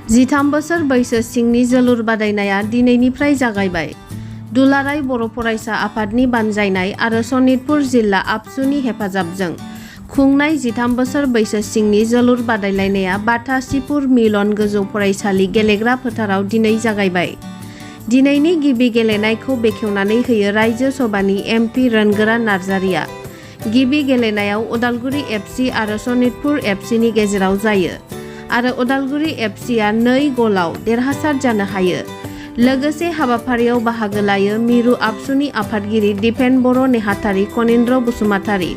13 बोसोर बैसो सिंनि जोलुर बादायनाया दिनैनिफ्राय जागायबाय। दुलाराय बर' फरायसा आफादनि बानजायनाय आरो सनितपुर जिल्ला आबसुनि हेफाजाबजों खुंनाय 13 बोसोर बैसो सिंनि जोलुर बादायलायनाया बाथासिपुर मिलन गोजौ फरायसालि गेलेग्रा फोथाराव दिनै जागायबाय। दिनैनि गिबि गेलेनायखौ बेखेवनानै होयो रायजो सभानि एमपि रोनगोरा नार्जारिया। गिबि गेलेनायाव उदालगुरि एफसि आरो सनितपुर एफसिनि गेजेराव जायो आरो उदालगुरि एफसिआ 2 गलाव देरहासार जानो हायो। लोगोसे हाबाफारियाव बाहागो लायो मिरु आबसुनि आफादगिरि दिपेन बर' नेहाथारि कनिन्द्र बसुमतारी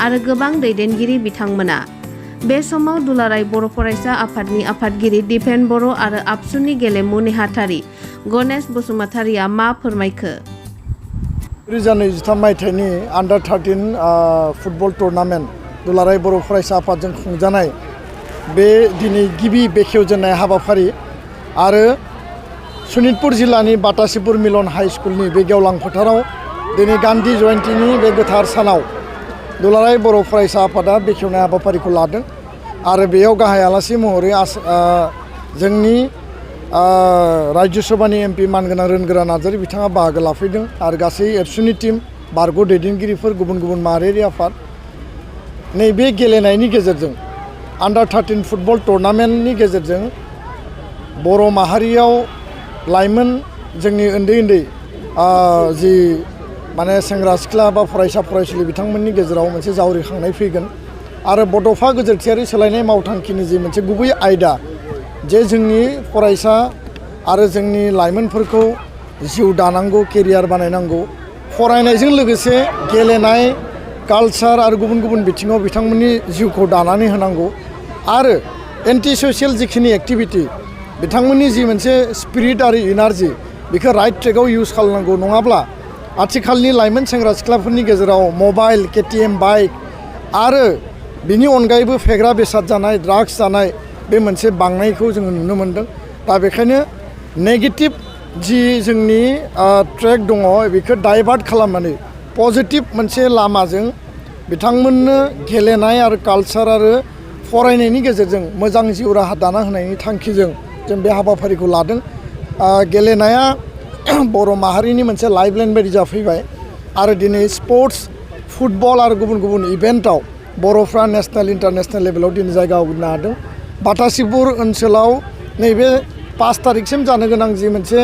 आरो गोबां दैदेनगिरि बिथांमोना। बे समाव दुलाराय बर' फरायसा आफादनि आफादगिरि दिपेन बर' आरो आबसुनि गेलेमु नेहाथारि गणेश बसुमतारीया मा फोरमायखो? 2023 मायथाइनि आन्डार 13 फुटबल टुर्नामेन्ट दुलाराय बर' फरायसा आफादजों खुंजानाय बे दिनै गिबि बेखेवजेननाय हाबाफारि आरो सनितपुर जिल्लानि बाथासिपुर मिलन हाई स्कुलनि बे गेवलां फोथाराव दिनै गान्धी जयन्तीनि बे गोथार सानाव दुलाराय बर' फरायसा आफादा बेखेवनाय हाबाफारिखौ लादों आरो बेयाव गाहाय आलासि महरै जोंनि रायजो सभानि एमपि मानगोनां रोनगोरा नार्जारि बिथाङा बाहागो लाफैदों आरो गासै एबसुनि टीम बारग' दैदेनगिरिफोर गुबुन गुबुन माहारियारि आफाद नैबे गेलेनायनि गेजेरजों आन्डार 13 फुटबल टुर्नामेन्टनि गेजेरजों बर' माहारियाव लाइमोन जोंनि उन्दै जि माने सेंग्रा सिख्ला बा फरायसा फरायसुलि बिथांमोननि गेजेराव मोनसे जावरिखांनाय फैगोन आरो बड'फा गोजोरथियारि सोलायनाय मावथांखिनि जि मोनसे गुबै आयदा जे जोंनि फरायसा आरो जोंनि लाइमोनफोरखौ जिउ दानांगौ केरियार बानायनांगौ फरायनायजों लोगोसे गेलेनाय कालचार आरो गुबुन गुबुन बिथिङाव बिथांमोननि जिउखौ दानानै होनांगौ आरो एन्टि ससियेल जिखिनि एक्टिभिटि बिथांमोननि जि मोनसे स्पिरिट आरो इनार्जि बेखौ राइट ट्रेकआव इउज खालामनांगौ नङाब्ला आथिखालनि लाइमोन सेंग्रा सिख्लाफोरनि गेजेराव मबाइल केटिएम बाइक आरो बिनि अनगायैबो फेग्रा बेसाद जानाय ड्राग्स जानाय बे मोनसे बांनायखौ जोङो नुनो मोन्दों। दा बेखायनो नेगेटिभ जि जोंनि ट्रेक दङ बेखौ डाइभार्ट खालामनानै पजिटिभ मोनसे लामाजों बिथांमोननो गेलेनाय आरो कालचार आरो फरायनायनि गेजेरजों मोजां जिउ राहा दाना होनायनि थांखिजों जों बे हाबाफारिखौ लादों। गेलेनाया बर' माहारिनि मोनसे लाइफलाइन बायदि जाफैबाय आरो दिनै स्पर्ट्स फुटबल आरो गुबुन गुबुन इभेन्टआव बर'फ्रा नेसनेल इन्टारनेसनेल लेभेलाव दिनै जायगा आवग्रिनो हादों। बाथासिपुर ओनसोलाव नैबे 5 तारिखसिम जानो गोनां जि मोनसे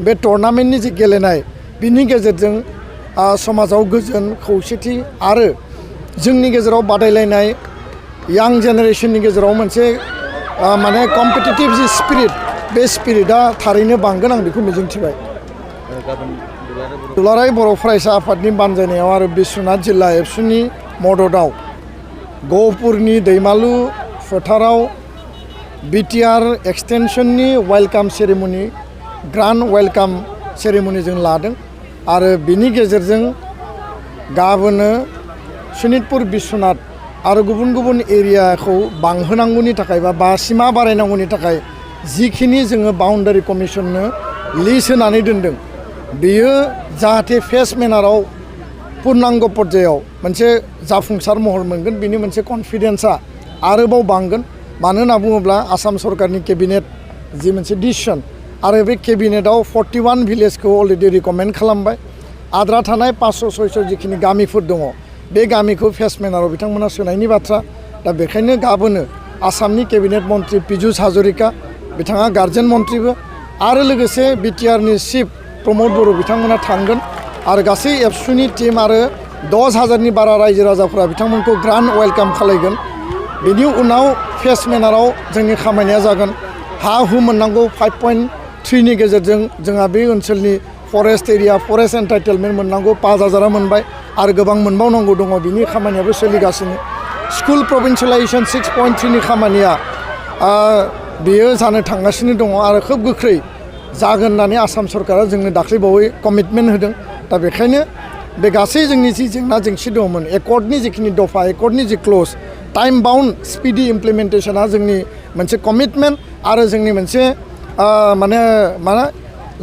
बे टुर्नामेन्टनि जि गेलेनाय बिनि गेजेरजों समाजाव गोजोन खौसेथि आरो जोंनि गेजेराव बादायलायनाय यां जेनेरेशननि गेजेराव मोनसे माने कम्पिटिटिभ जि स्पिरिट बे स्पिरिटआ थारैनो बांगोन आं बेखौ मिजिंथिबाय। दुलाराय बर' फरायसा आफादनि बानजायनायाव आरो बिश्वनाथ जिल्ला एबसुनि मददआव गहपुरनि दैमालु फोथाराव BTR एक्सटेनसननि welcome ceremony grand welcome ceremony जों लादों आरो बिनि गेजेरजों गाबोनो सनितपुर बिश्वनाथ आरो गुबुन गुबुन एरियाखौ बांहोनांगौनि थाखाय बा सिमा बारायनांगौनि थाखाय जिखिनि जोङो बाउन्डारि कमिसननो लिस्ट होनानै दोनदों बेयो जाहाथे फेस मेनाराव पुर्नांग पर्यायाव मोनसे जाफुंसार महर मोनगोन बिनि मोनसे कनफिडेन्सआ आरोबाव बांगोन। मानो होनना बुङोब्ला आसाम सरकारनि केबिनेट जि मोनसे डिसिसन आरो बे केबिनेटआव 41 भिलेजखौ अलरेडि रिकमेन्ड खालामबाय। आद्रा थानाय 500-600 जिखिनि गामिफोर दङ बे गामिखौ फेस मेनाराव बिथांमोना सोनायनि बाथ्रा। दा बेखायनो गाबोनो आसामनि केबिनेट मन्त्रि पीयूष हाजरिका बिथाङा गार्जेन मन्त्रिबो आरो लोगोसे बिटिआरनि चिफ प्रमद बर' बिथांमोना थांगोन आरो गासै एबसुनि टीम आरो 10,000नि बारा रायजो राजाफोरा बिथांमोनखौ ग्रान्ड वेलकाम खालामगोन। बेनि उनाव फेस मेनाराव जोंनि खामानिया जागोन हा हु मोननांगौ 5.3नि गेजेरजों जोंहा बे ओनसोलनि फरेस्ट एरिया फरेस्ट एन्टाइटेलमेन्ट मोननांगौ 5,000 मोनबाय आरो गोबां मोनबावनांगौ दङ बिनि खामानियाबो सोलिगासिनो। स्कुल प्रभिन्सियेलाइजेसन 6.3नि खामानिया बेयो जानो थांगासिनो दङ आरो खोब गोख्रै जागोन होननानै आसाम सरकारा जोंनो दाख्लैबावै कमिटमेन्ट होदों। दा बेखायनो बे गासै जोंनि जि जेंना जेंसि दङमोन एकर्डनि जिखिनि दफा एकर्डनि जि क्ल'ज टाइम बाउन्ड स्पिडि इमप्लिमेन्टेसना जोंनि मोनसे कमिटमेन्ट आरो जोंनि मोनसे माने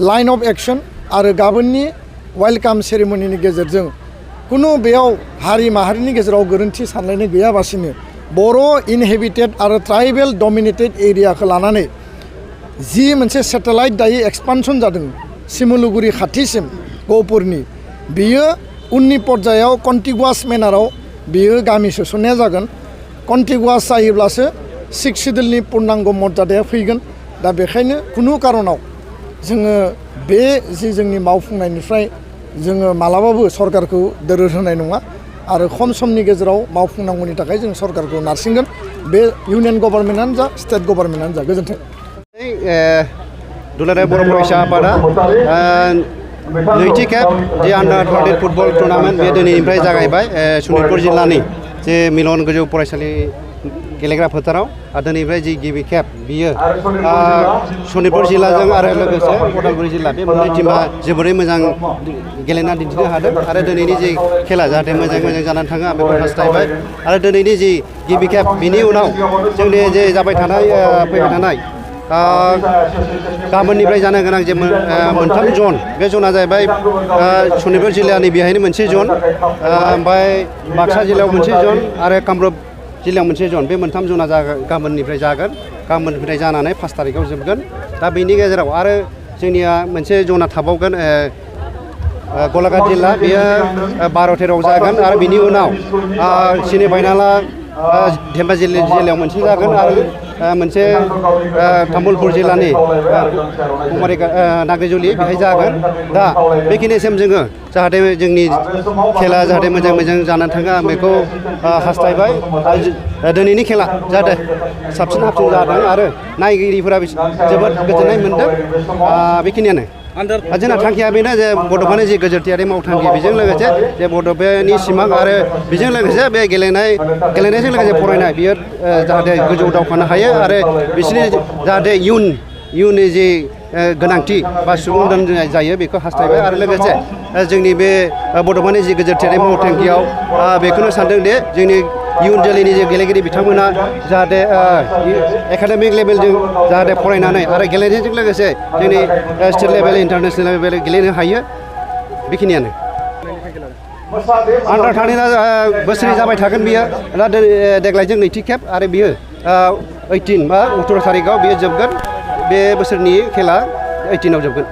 लाइन अफ एक्सन आरो गाबोननि वेलकाम सेरेमनिनि गेजेरजों कुनु बेयाव हारि माहारिनि गेजेराव गोरोन्थि सानलायनाय गैयाबासिनो बर' इनहेबिटेड आरो ट्राइबेल डमिनेटेड एरियाखौ लानानै जि मोनसे सेटेलाइट दायो एक्सपानसन जादों सिमुलुगुरि खाथिसिम गहपुरनि बियो उननि पर्यायाव कन्टिगुवास मेनाराव बियो गामि सोसननाया जागोन कन्टिगुवास जायोब्लासो सिक्स सिडिउलनि पुर्नांग मर्यादाया फैगोन दा बेखायनो खुनु कारनाव जोङो बे जि जोंनि मावफुंनायनिफ्राय जोङो मालाबाबो सरकारखौ दोरोद होनाय नङा आरो खम समनि गेजेराव मावफुंनांगौनि थाखाय जों सरकारखौ नारसिनगोन बे इउनियन गभर्नमेन्टआनो जा स्टेट गभर्नमेन्टआनो जा गोजोन्थों दुलाराय बर' फरायसा आफादा नैथि खेब जे आन्डार 13 फुटबल टुर्नामेन्ट बे दिनैनिफ्राय जागायबाय सनितपुर जिल्लानि जे मिलन गोजौ फरायसालि गेलेग्रा फोथाराव दिनैनिफ्राय जि गिबि खेब बियो सनितपुर जिल्लाजों आरो लोगोसे उदालगुरि जिल्ला बे मोननै टीमा जोबोरै मोजां गेलेना दिन्थिनो हादों आरो दिनैनि जि खेला जाहाथे मोजां जानानै थाङो आं बेखौ हास्थायबाय आरो दिनैनि जि गिबि खेब बिनि उनाव जोंनि जे जाबाय थानाय फैबाय थानाय गाबोननिफ्राय जानो गोनां जे मोनथाम जन बे जना जाहैबाय सनितपुर जिल्लानि बेहायनो मोनसे जन ओमफ्राय बाक्सा जिल्लायाव मोनसे जन आरो कामरुप जिल्लायाव मोनसे जन बे मोनथाम जना गाबोननिफ्राय जागोन गाबोननिफ्राय जानानै 5 तारिखआव जोबगोन दा बेनि गेजेराव आरो जोंनिया मोनसे जना थाबावगोन गलाघाट जिल्ला बेयो 12-13 जागोन आरो बिनि उनाव सेमि फाइनाला धेमाजि जिल्लायाव मोनसे जागोन आरो मोनसे तामुलपुर जिल्लानि नाग्रिजुलि बेहाय जागोन दा बेखिनिसिम जोङो जाहाथे जोंनि खेला जाहाथे मोजां जानानै थाङो आं बेखौ हास्थायबाय दिनैनि खेला जाहाथे साबसिन हामसिन जादों आरो नायगिरिफोरा जोबोद गोजोननाय मोन्दों बेखिनियानो जोंना थांखिया बेनो जे बड'फानि जि गोजोरथियारि मावथांखि बेजों लोगोसे जे बड'फानि सिमां आरो बेजों लोगोसे बे गेलेनायजों लोगोसे फरायनाय बियो जाहाथे गोजौ दावखोनो हायो आरो बिसोरनि जाहाथे इयुननि जि गोनांथि बा सुबुं दोननाय जायो बेखौ हास्थायबाय आरो लोगोसे जोंनि बे बड'फानि जि गोजोरथियारि मावथांखियाव बेखौनो सानदों दि जोंनि इयुन जोलैनि जे गेलेगिरि बिथांमोना जाहाथे एकाडेमिक लेभेलजों जाहाथे फरायनानै आरो गेलेनायजों लोगोसे जोंनि स्टेट लेभेल इन्टारनेसनेल लेभेल गेलेनो हायो बेखिनियानो आन्डार 13 बोसोरै जाबाय थागोन बियो दा देग्लायजों नैथि खेब आरो बियो 18 बा 18 तारिखआव बियो जोबगोन बे बोसोरनि खेला 18आव जोबगोन